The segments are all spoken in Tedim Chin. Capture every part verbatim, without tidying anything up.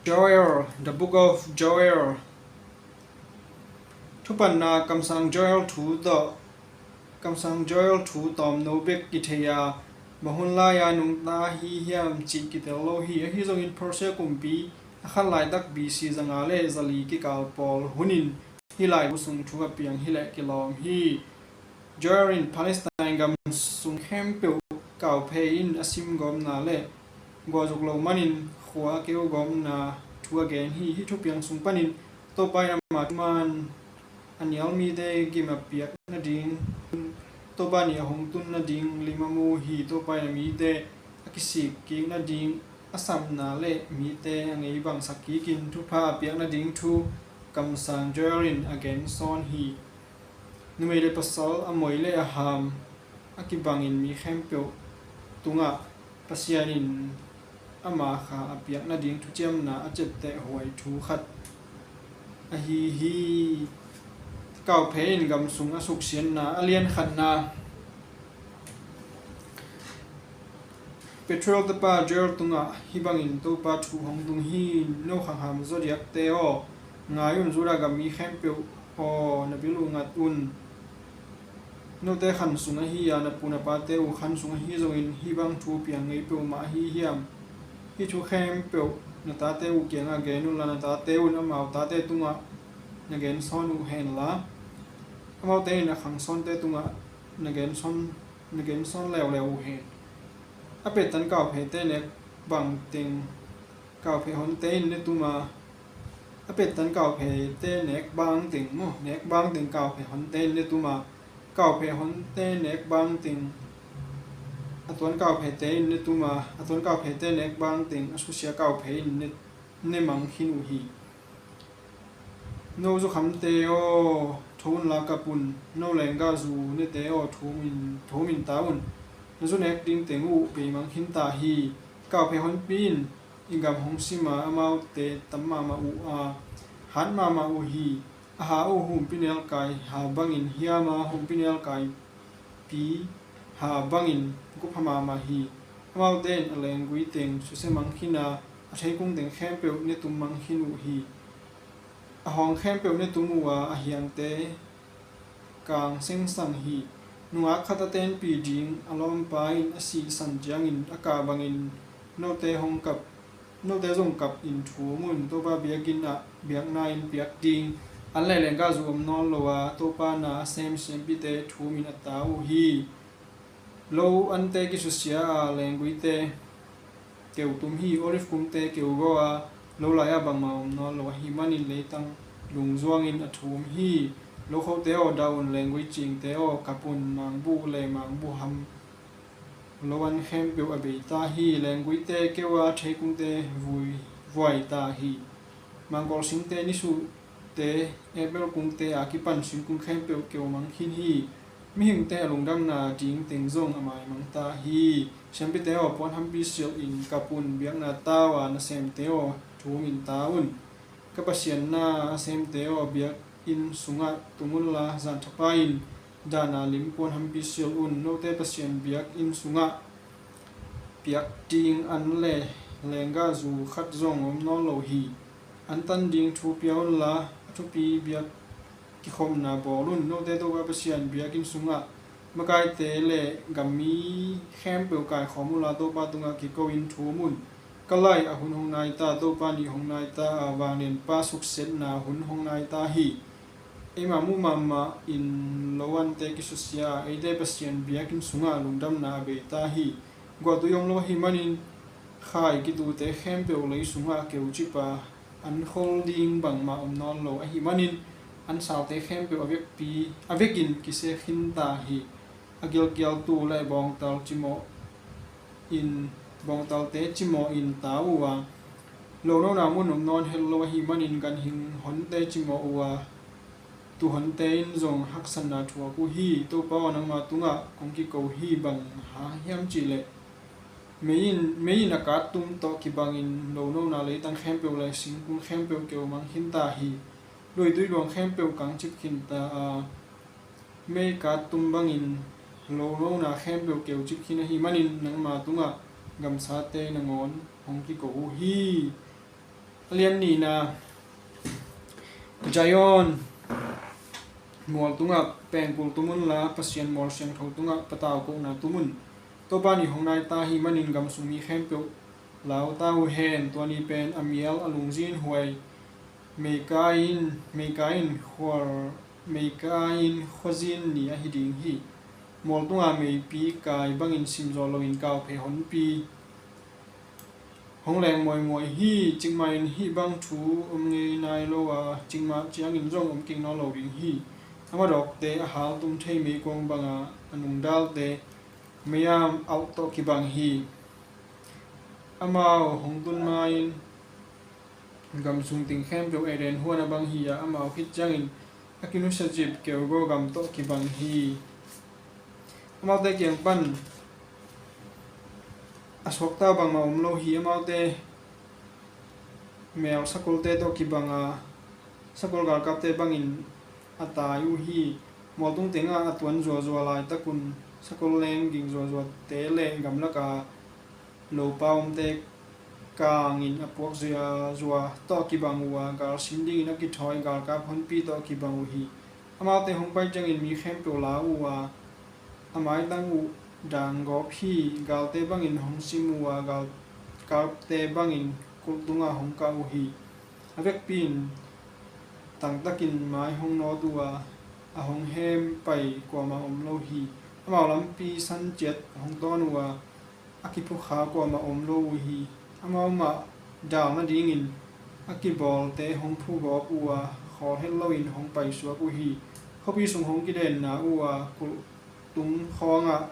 Joel, The Book of Joel. Thupanna: Kamsang Joel thu tawh, Kamsang Joel thu tawmno bek kithei a, bang hun lai-a nungta ahi hiam cih kitel lo hi. Ahi zongin Persia kumpi a khat laitak B C zanga le zali kikal pawl hunin hih laibu sung thu a piang hileh kilawm hi. Joel in Palestine gam sung khempeuh kauphei in a sim gawpna le guahzuk lo manin khua a keu gawpna thu a gen hi. Hih thupiang sung panin Topa in ama thuman a nial mite gim a piak nading, Topa ni a hong tun nading lim a mu hi. Topa in a mite a kisik kik nading a samna le mite a ngeibangsak kikin thupha a piak nading thu kamsang Joel in a gen sawn hi. Numei le pasal, a moi le a ham a kibangin mi khempeuh tungah Pasian in ama kha a piak nading thuciamna a ciapteh huai thu khat ahi hi. Kauphei in gam sung a suksiatna. A lian khatna, Pethuel tapa Joel tungah hih bangin Topa thu hong tung hi. No khangham Zodiak te aw, ngai un, Judah gam mi khempeuh aw, na bil uh ngat un. Note khan sung ahi a, na pu na pate uh khan sung ahi zongin hih bang thu piang ngei peuhmah ahi hiam? Hih thu khempeuh na tate uh kiangah gen unla, na tate un amau tate tungah na gen sawn uh henla, amaute in a khang sawnte tungah na gen sawn, na gen sawn leuleu uh hen. A pettan kaupheite nek bangteng kauphe honte in ne tuma, a pettan kaupheite nek bangteng maw, nek bangteng kauphe honte in ne tuma, kauphe honte nek bangteng a tuan kauphete in ne tuma, a tuan kauphete nek bangteng a susia kauphe in ne, ne mang khin uh hi. No zukhamte aw, tho unla kap un. No lenggahzu nete aw, thum in, thum in ta un. Na zu nek dingteng uh bei mang khin ta hi. Kauphe honpi in i gam hong sim a, amaute tam mahmah uh a, hat mahmah uh hi. A ha uh humpinel kai ha bangin hiam a, humpinel kai pi ha bangin gupha mahmah hi. Amaute in a lenggui teng susia mang khin a, a theikung teng khempeuh ne tum mang khin uh hi. A hawng khempeuh ne tum uh a, a hiangte kang sengsang hi. Nungak khat a tenpih ding a lawmpa in a sihsan ciangin a kah bangin note hong kap, note zong kap in thum un. Topa biakinn ah biakna in piak ding an le lenggahzu om nawn lo a, Topa na a sem siampite thum in a ta uh hi. Lo ante kisusia a, lengguite keu tum hi. Olive kungte keu gaw a, lo lai-ah bangmah om nawn lo ahih manin leitang lungzuangin a thum hi. Lo khote aw, dah un, lenggui cingte aw, kap un. Mangbuh le mangbuh ham lo an khempeuh a bei ta hi. Lengguite keu a, theikungte vui, vuai ta hi. Mangkawl singte, nisuhte, apple kungte a kipan singkung khempeuh keu mang khin hi. Mihingte a lungdamna ding teng zong a maimang ta hi. Siampite aw, puan hampi silh in kap un. Biakna tau a nasemte aw, thum in ta un. Ka Pasian na a semte aw, biakinn sungah tung unla, zan thapai in dahna lim puan hampi silh un. Note Pasian biakinn sungah piak ding an le lenggahzu khat zong om nawn lo hi. An tan ding thu pia unla, a thupi biak kikhopna bawl un. Note Topa Pasian biakinn sungah makaite le gammi khempeuh kaikhawm unla, Topa tungah kiko in thum un. Ka lai, a hun hong nai ta, Topa ni hong nai ta a, vanglianpa suksiatna hun hong nai ta hi. Eima muh mahmah in lo ante kisusia a, eite Pasian biakinn sungah lungdamna a bei ta hi. Guahtui om lo ahih manin khai kitute khempeuh lei sungah keucip a, an khol ding bangmah om nawn lo ahih manin an salte khempeuh a vekpi, a vekin kisia khin ta hi. A gilkialtu le bawngtal cimawh in, bawngtalte cimawh in ta uh a, lonona mun om nawn het lo ahih manin ganhing honte cimawh uh a, tuuhonte in zong haksatna thuak uh hi. Topa aw, nangma tungah kong kiko hi. Bang hang hiam cihleh mei in, mei in a kattum tawh kibangin lonona leitang khempeuh le singkung khempeuh keu mang khin ta hi. Luitui luang khempeuh kangcip khin ta a, mei kattum bangin lonona khempeuh keucip khin ahih manin nangma tungah gamsate nangawn hong kiko uh hi. A lian nihna, Zion mual tungah pengkul tum unla, Pasian mual siangtho tungah patau kohna tum un. Topa ni hong nai ta ahih manin gam sung mi khempeuh lau ta uh hen. Tua ni pen a mial a lungzin huai, meika in, meika in khual, meika in khuazin ni ahi ding hi. Mual tunga meipi kai bangin simzawh loin kau phei honpi hong leng muaimuai hi. Cikmah in hih bang thu om ngei nai lo a, cikmah ciangin zong om kik nawn lo ding hi. A madawkte a haltum thei meikuang banga, a nungdalte mei-am auh tawh kibang hi. Amau hong tun ma-in gam sung ting khempeuh Eden huan a bang hi a, amau khit ciangin a kinusia zip keugaw gam tawh kibang hi. Amaute kiang pan a suakta bangmah om lo hi. Amaute mel sakolte tawh kibang a, sakol galkapte bangin a tai uh hi. Mualtung tengah a tuan zuazua laitakun sakol leng ging zuazuate le gamlaka lopa omte kangin a puak zuazua tawh kibang uh a, gal sim dingin a kithawi galkap honpi tawh kibang uh hi. Amaute hong pai ciangin mi khempeuh lau uh a, a maitang uh dang gawp hi. Galte bangin hong sim uh a, galkapte bangin kulh tungah hong kah uh hi. A vekpi in tangtakin mai hong nawt uh a, a hong hem pai kuamah om lo hi. Amau lampi san ciat hong tawn uh a, a kiphukha kuamah om lo uh hi. Amau mah dal nadingin a kibawlte hong phugawp uh a, khawl het loin hong paisuak uh hi. Khuapi sung hong kidenna uh a, kulh tung khawngah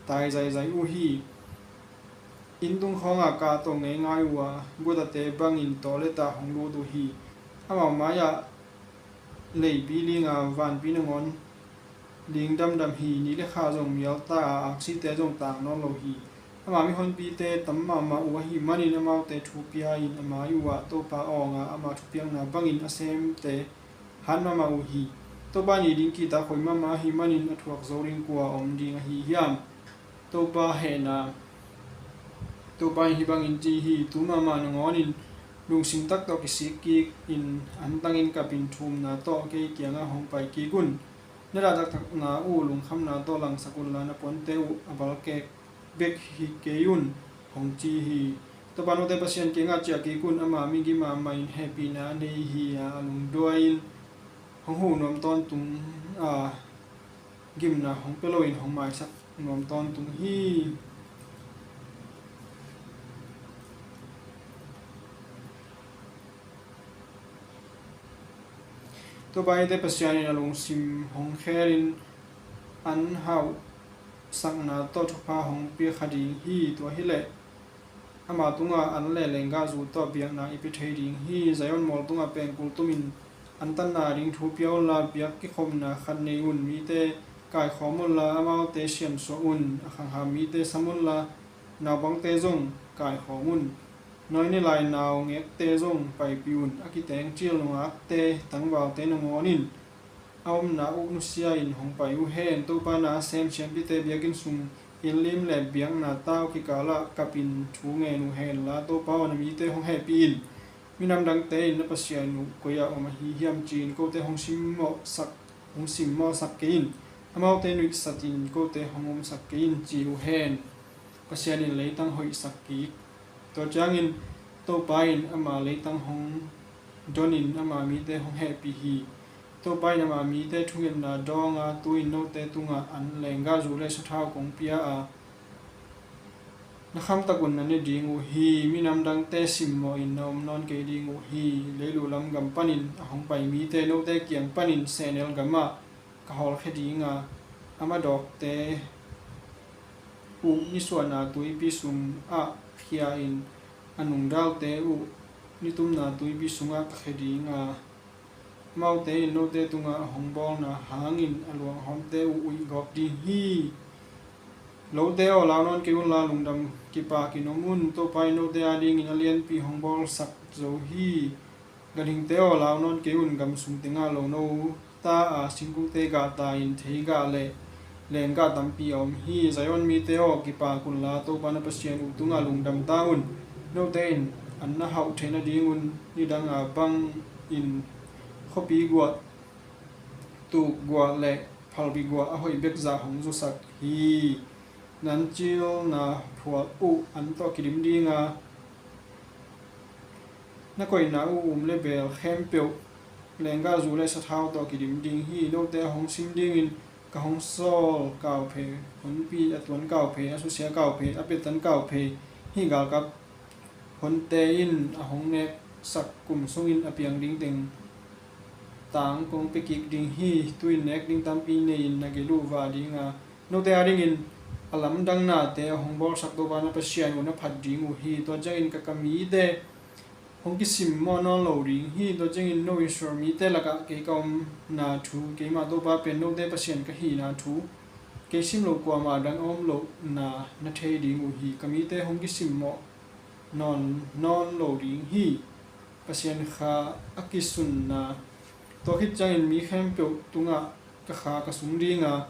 tai zaizai uh hi. Inn tung khawngah kahto ngeingai uh a, gutate bangin tawletah hong lut uh hi. Amau mai-ah leipi ling a, vanpi nangawn ling damdam hi. Ni le kha zong mial ta a, aksite zong tang nawn lo hi. Ama mihonpite tam mahmah uh ahih manin amaute thu pia-in a mai uh ah Topa awng a, ama thupiakna bangin a semte hat mahmah uh hi. Topa ni ding kihtak hoih mahmah ahih manin a thuak zo ding kua om ding ahi hiam? Topa hehna. Topa in hih bangin ci hi: Tu mahmah nangawnin lungsim tak tawh kisik kikin, antangin kapin thumna tawh kei kiangah hong pai kik un. Na dahtakna uh lungkhamna tawh langsak unla, na puante uh a balkek bek hi kei un, hong ci hi. Topa note Pasian kiangah ciah kik un. Ama migim a, amah in hehpihna a nei hi a, a lungduai-in hong huh nuam tawntung a, gimna hong pia loin hong maisak nuam tawntung hi. Topa eite Pasian in a lungsim hong khelin an hauhsakna tawh thupha hong pia kha ding hi. Tua hileh ama tungah an le lenggahzu tawh biakna i pia thei ding hi. Zion mual tungah pengkul tumin antanna ding thu pia unla, biak kikhopna khat nei un. Mite kaikhawm unla, amaute siansuah un. A khangham mite sam unla, naupangte zong kaikhawm un. Nawi ne lai naungekte zong paipih un. A kiteng cil nungakte, tangvalte nangawn in a omna uh nusia-in hong pai uh hen. Topa na a sem siampite biakinn sung, inn lim le biakna tau kikalah kapin thu ngen uh henla, Topa aw, na mite hong hehpih in. Minam dangte in, na Pasian uh koi-ah om ahi hiam, ci-in kote hong simmawhsak, hong simmawhsak kei in. Amaute nuihsatin kote hong omsak kei in, ci uh hen. Pasian in leitang hoihsak kik. Tua ciangin Topa in ama leitang hong donin ama mite hong hehpih hi. Topa in ama mite thungetna dawng a, tu-in note tungah an lenggahzu le sathau kong pia a, na khamtak un na ne ding uh hi. Minam dangte simmawhin na om nawn kei ding uh hi. Leilu lam gam panin a hong pai mite note kiang panin sehnel gamah ka hawlkhia ding a, a madawkte uh nisuahna tuipi sungah khia-in, a nungdalte uh nitumna tuipi sungah ka khia ding a, amaute in note tungah a hong bawlna hangin a luanghawmte uh uih gawp ding hi. Lote aw, lau nawn kei unla, lungdam kipakin om un. Topa in note adingin a lianpi hong bawlsak zo hi. Ganhingte aw, lau nawn kei un. Gam sung tengah lo no ta a, singkungte gah ta-in, thei gah le len gah tampi a om hi. Zion mite aw, kipak unla, Topa na Pasian uh tungah lungdam ta un. Note in an na hauh theih nadingun nidanga bangin khuapi guah, tuk guah le phalbi guah a hoih bek zah hong zusak hi. Nan cilna phual uh an tawh kidim dinga, na koihna uh um le beel khempeuh, lenggahzu le sathau tawh kidim ding hi. Note a hong sim dingin ka hong sawl kauphei, honpi a tuan kauphei, a susia kauphei, a petan kauphei hih galkap honte in a hong neksak kum sungin a piang ding teng tang kong pia kik ding hi. Tu-in nek ding tampi nei-in na gil uh vah dinga, note adingin a lamdang nate a hong bawlsak Topa na Pasian uh na phat ding uh hi. Tua ciangin ka, ka mite hong kisimmawh nawn lo ding hi. Tua ciangin no Israel mite lakah kei ka omna thu, keimah Topa pen note Pasian ka hihna thu, kei sim lo kuamah dang a om lohna na thei ding uh hi. Ka mite hong kisimmawh nawn, nawn lo ding hi. Pasian kha a kisunna. Tua khit ciangin mi khempeuh tungah ka kha ka sung dinga,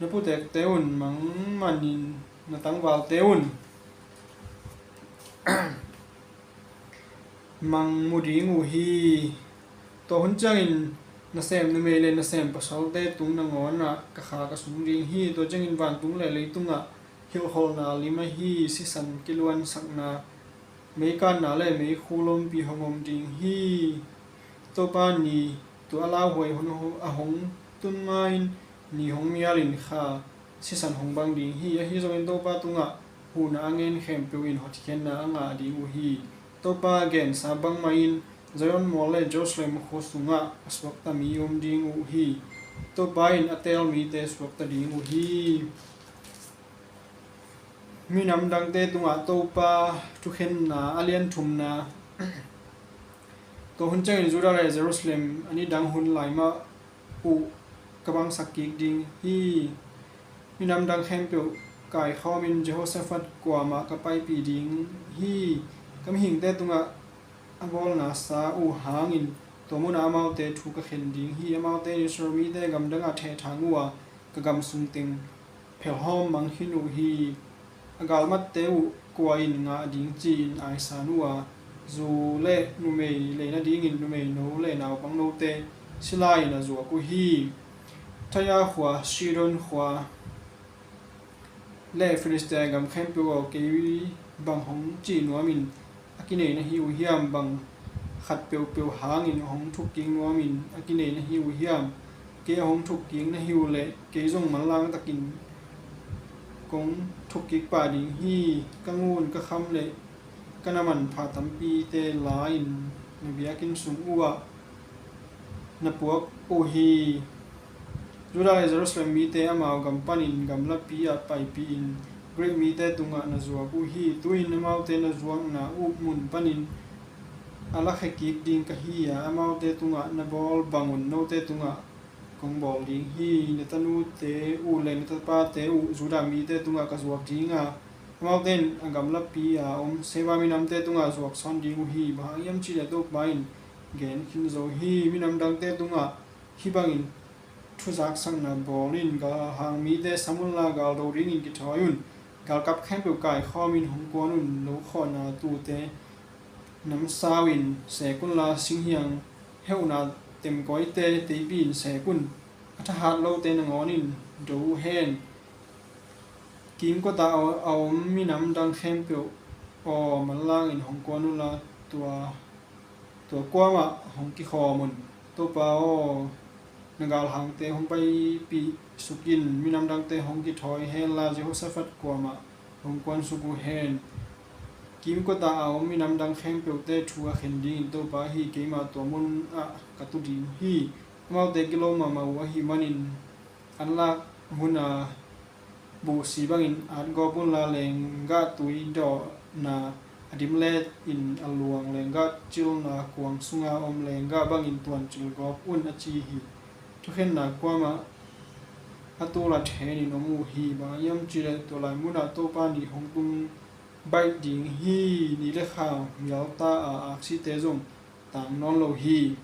na putekte un mang manin na tangvalte un mang mu ding uh hi. Tua hun ciangin nasem numei le nasem pasalte tung nangawnah ka kha ka sung ding hi. Tua ciangin vantung le leitungah hilhkholhna lim ahi sisan kiluansakna, meikatna le meikhu lompi hong om ding hi. Topa ni tua a lauhuai hun a hong tun ma-in ni hong mialin kha sisan hong bang ding hi. Ahi zongin Topa tungah huhna a ngen khempeuh in hotkhiatna a ngah ding uh hi. Topa gensa bangmah in Zion mual le Jerusalem khua sungah a suakta mi om ding uh hi. Topa in a teel mite suakta ding uh hi. Minam dangte tungah Topa thukhenna a lianthumna. Tua hun ciangin Judah le Jerusalem a nidang hun lai mah uh ka bangsak kik ding hi. Minam dang khempeuh kaikhawmin Jehoshaphat kuamah ka paipih ding hi. Ka mihingte tungah a bawlnasa uh hangin tua munah amaute thu ka khen ding hi. Amaute in Israel mite gamdangah thehthang uh a, ka gam sung teng phelhawm mang khin uh hi. A galmatte uh kua in ngah ding ci-in aisan uh a, zu le numei lei nadingin numeino le naupangnote sila-in a zuak uh hi. Tyre khua, Sidon khua le Filistia gam khempeuh aw, kei bang hong cih nuamin a kinei na hi uh hiam? Bang khat peuhpeuh hangin hong thukkik nuamin a kinei na hi uh hiam? Kei a hong thukkik na hi uh leh kei zong manlang takin kong thukkik pah ding hi. Ka ngun, ka kham le ka na manpha tampite la-in na biakinn sung uhah na puak uh hi. Judah le Jerusalem mite amau gam panin gamlapi ah paipihin Greek mite tungah na zuak uh hi. Tu-in amaute na zuakna uh mun panin a lakhia kik ding ka hi a, amaute tungah na bawl bangun note tungah kong bawl ding hi. Na tanute uh le na tapate uh Judah mite tungah ka zuak ding a, amaute in a gamlapi a om Seba minamte tungah zuak sawn ding uh hi. Bang hang hiam cihleh Topa in gen khin zo hi. Minam dangte tungah hih bangin thuzaksakna bawl in, galhang mite sam unla galdo dingin kithawi un. Galkap khempeuh kaikhawmin hong kuan un. Lo khawhna tuute namsau-in sek unla singhiang heuhna temkawite teipi-in sek un. A thahat lote nangawn in do uh hen. Kimkotah a om minam dang khempeuh aw, manlangin hong kuan unla tua, tua kuamah hong kikhawm un. Topa aw, na galhangte hong paipih suk in. Minam dangte hong kithawi henla Jehoshaphat kuamah hong kuan suk uh hen. Kimkotah a om minam dang khempeuhte thu a khen dingin Topa ahi keimah tua munah ka tu ding hi. Amaute kilawm mahmah uh ahih manin an lak huna buhsi bangin at gawp unla, lenggah tui dawhna a dim letin a luang lenggah cilna kuang sunga om lenggah bangin tuancil gawp un, a ci hi. Thukhenna kuamah a tul a thenin om uh hi. Bang hiam cihleh tua lai munah Topa ni hong tung baih ding hi. Ni le kha mialta a, aksite zong tang nawn lo hi.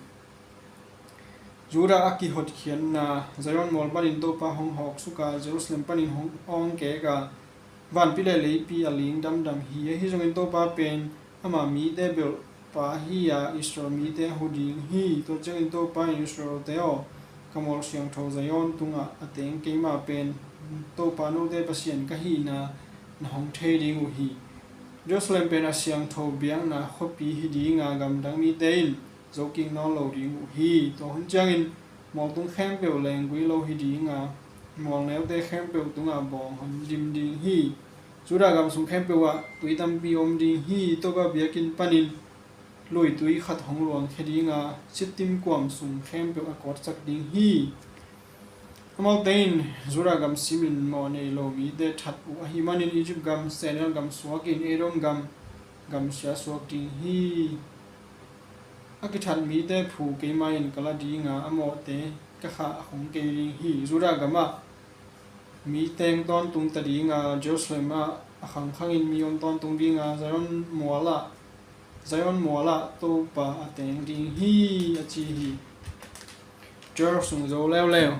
Judah a kihotkhiatna. Zion mual panin Topa hong hawksuk a, Jerusalem panin hong awngkek a, vanpi le leipi a ling damdam hi. Ahi zongin Topa pen Ama mite belhpa hi-a Israel mite hu ding hi. Tua ciangin Topa in, Israelte aw, ka mual siangtho Zion tungah a teng keima pen Topa note Pasian ka hihna na hong thei ding uh hi. Jerusalem pen a siangtho biakna khuapi hi dinga, gamdang mite in zokik nawn lo ding uh hi. Tua hun ciangin mualtung khempeuh lenggui lo hi dinga, mualneute khempeuh tungah bawng hong dim ding hi. Judah gam sung khempeuh ah tui tampi om ding hi. Topa biakinn panin luitui khat hong luangkhia dinga, Shittim kuam sung khempeuh a kawtsak ding hi. Amaute in Judah gam simin mawh nei lo mite that uh ahih manin, Egypt gam sehnel gam suakin, Edom gam gamsia suak ding hi. A kithat mite phu keima in ka la dinga, a mawhte ka khah a khong kei ding hi. Judah gamah mi teng tawntung ta dinga, Jerusalem ah a khangkhangin mi om tawntung dinga, Zion mualah, Zion mualah Topa a teng ding hi, a ci hi. Joel sung zo leuleu.